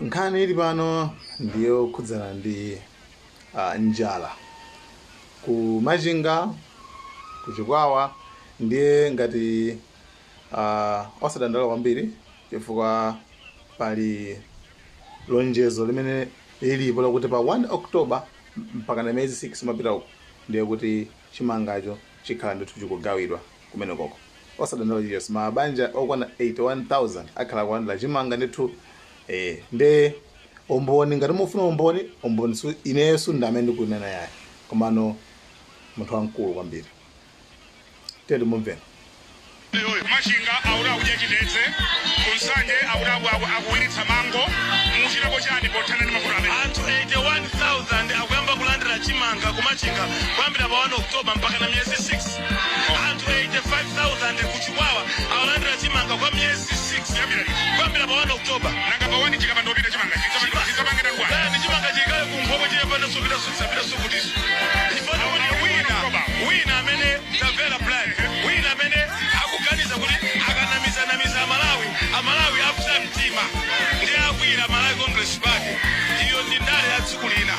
Nkhani ili pano ndiyo khudzana ndi njala ku Machinga, ku Chikwawa. Ndiye ngati osadandaula kwambiri, chifukwa pali lonjezo limene lilipo lakuti pa 1 October mpaka na miyezi 6 mapita uko, ndiye kuti chimangacho chikhala ndithu chikugawidwa kumene koko. Osadandaula chilichonse, mabanja okwana 81,000 akhala kulandira chimanga ndithu. Nde umboni, ngati mufuna umboni, umboni su ineyo sundamene ndikunena yayi, komano munthu wamkulu kwambiri, tiyeni mumveni. Machinga akuti akudya chitedze, kuNsanje akuti akuwiritsa mango. Muchitapo chani pothana ndi mavuto amene? Anthu 81,000 akuyamba kulandira chimanga kuMachinga kuyambira pa 1 October mpaka na miyezi 6. Anthu 85,000 kuChikwawa akulandira chimanga kwa miyezi 6. Kuyambira liti? Kuyambira pa 1 October. Nanga pa 1 chikapanda kupita chimanga, chidzapangida ndwani? Kaya chimanga chikale kunkhokwe, chiyepanda sopita sopita sokutiso chifukwa kuti wina wina amene tamvera plan, wina amene akuganiza kuti akanamizanamiza Amalawi, Amalawi apsa mtima ndi akwira Malawi Congress Party, iyo ndi ndale ya tsiku lina.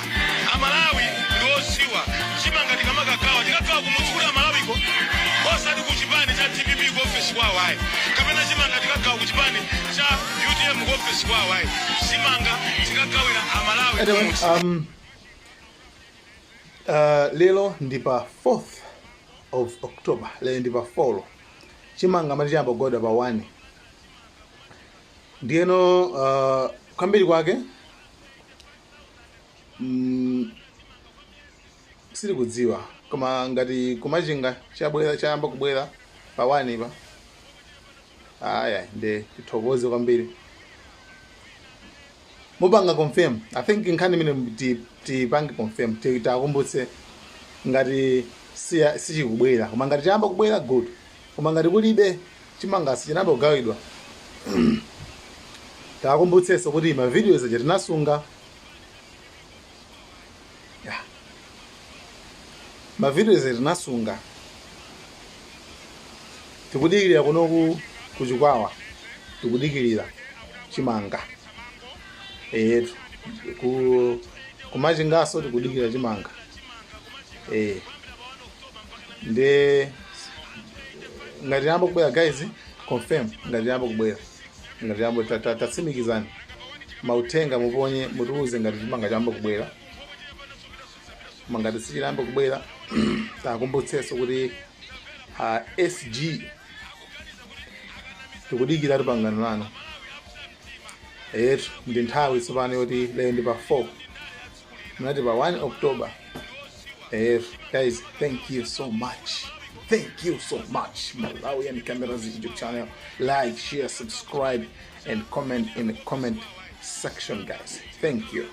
Amalawi ndi oziwa. Chimanga tikamakagawa, tikagawa kumudzi kuti Amalawiko, osati ku chipani cha DPP ku ofesi kwawo ayi, kapena chimanga tikagawa ku chipani cha UTM ku ofesi kwawo ayi. Chimanga tikagawira Amalawi Anyway, kumudzi. Lero ndi pa 4th of October, lero ndi pa 4. Chimanga amati chiyamba kugawidwa pa 1. Ndiyeno kwambiri kwake sitikudziwa, koma ngati kuMachinga chabwera, chayamba kubwera pa 1 pa aya, nde tithokoze kwambiri. Mupanga confirm, I think nkhani imene tipange confirm, takumbutse ngati sichikubwera, koma ngati chayamba kubwera, good. Koma ngati kulibe chimanga, sichinayamba kugawidwa, takumbutsenso kuti ma videos aja tinasunga. Yeah. Ma videos aja tinasunga, tikudikirira kunoku kuChikwawa, tikudikirira chimanga etu, ku kuMachingaso tikudikirira chimanga. Nde ngati yamba kubwera, guys, confirm ngati yamba kubwera, ngati yamba tatsimikizani mauthenga, muponye, mutiuze ngati chimanga chayamba kubwera. Koma ngati sichinayamba kubwera, takumbutsenso kuti SG, tikudikira pangano lanu etu. Ndi nthawi tsopano yoti lero ndi pa 4, munati pa 1 October etu. Guys, thank you so much, thank you so much. Malawian Cameras YouTube channel, like, share, subscribe and comment in the comment section. Guys, thank you.